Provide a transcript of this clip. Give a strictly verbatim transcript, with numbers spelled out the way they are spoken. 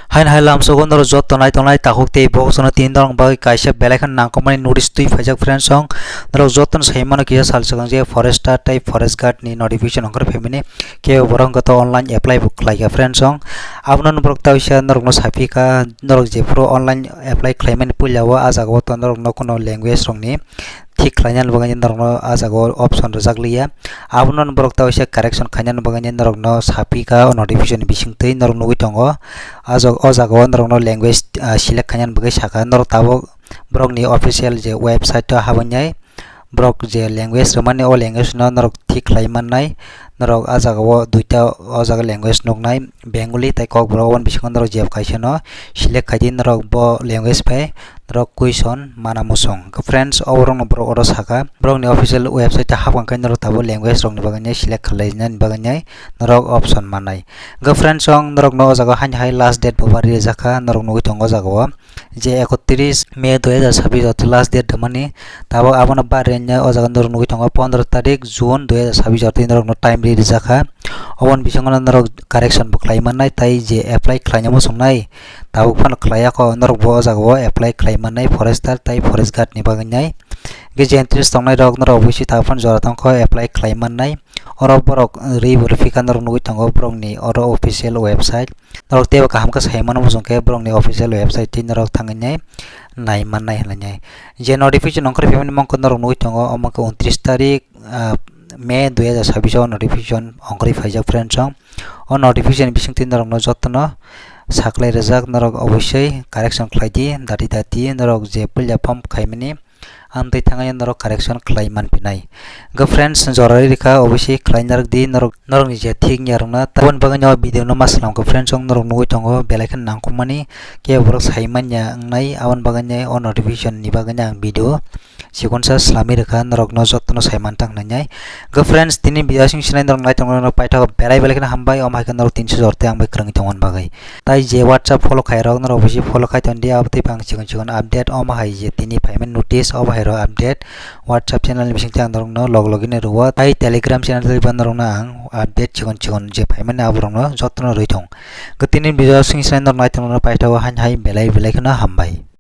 Hain hai lamsogo norok joto nai tongnai takhuk tei bokhokno tini norok bagwi kaisa belai kheno nangkukmani notice twi phaijak friends song. Norok jotono sai mano kisa sal swkang je forester tei forest guard ni notification ongkhor phaimani kebo borok wngkha to online apply bo khlaikha friends song. Abono norok ta wisa norokno saphi kha norok jephuru online apply khlaimani puila o ah jagao to norokno kheno language rokni thik khlainani bagwi norokno ah jagao option rwjak liya. Abono borok ta wisa correction khainani bagwi norokno saphi kha o notification ni bisingtwi norok nugwi tongo. Ah jagao norokno language ah select khainani bagwi sakha norok tabuk borokni official je website o habwi nai borok je language rwmani o language no norok thik khlai mannai. Norok ah jagao duita o jaga language nuknai Bengali tei Kokborok, oboni bisingo norok jeb kaisa no select khaidi norok bo language bai norok question mana musung. Friends, oborokno borok oro saka borokni official website o hapang khe norok tabuk language rokni bagwi select khlainani bagwi norok option mannai. Friends, ang norokno o jaga haini hai last date bo bari rijak kha norok nugwi tongo o jagao. Je ekotris May dui hajar sabbish joto last date rwmani, tabuk abono barwi anya o jaga norok nugwi tongo pondro tarik June dui hajar sabbish joto norokno time ri rijak kha. Oboni bisingo norok correction bo khlai mannai tei je apply khlaina muchungnai tabuk phano khlai yakho norok bo o jaga o apply khlai mannai forester tei forest guard ni bagwi nai. Ge je interest tongnai rok norok bisi tabuk phano jora tongkho apply khlai mannai. Oro borok ri bo rwphikha norok nugwi tongo borokni oro official website. Norok teibo kaham khe sai mano muchung khe borokni official website twi norok thangwi nai nai mannai hinwi nai. Je notification ongkhor phaimani mangkho norok nugwi tongo omo khe untris tarik ah, May dui hajar sabbish o notification ongkhorwi phaijak friends song. O notification bisingtwi norokno jotono saklai rijak norok obosoi correction khlaidi dati dati norok je puila form khaimani amtwi thangwi norok correction khlai manphinai. Hwnkhe friends, jora rikha obviously khlai narwkdi norok, norokni je thik wngya rwkna. Taboni bagwi no video no ma swnamkha friends, ang norok nugwi tongo belai kheno nangkukmani kebo borok sai manya wngnai, aboni bagwi no o notification ni bagwi no ang video chikonsa swlamwi rwkha, norokno jotono sai mantang wngnai. Hwnkhe friends, tini video aswk sinai norok nai tongmani paithago belai belai kheno hambai, omo hai khe norok tinso jor tei ang bai kwrwngwi tongmani bagwi. Tai je WhatsApp follow khairok norok bisi follow khai tondi, abo tei phang chikon chikon update omo hai je tini phaimani notice obo hai rok update WhatsApp channel ni bisingtwi ang norokno log logino rwo, tai Telegram channel twi bo norokno ang update chikon chikon je phaimani aborokno jotono rwi thong. Hwnkhe tini video aswk sinai norok nai tongmani paithago haini hai belai belai kheno hambai.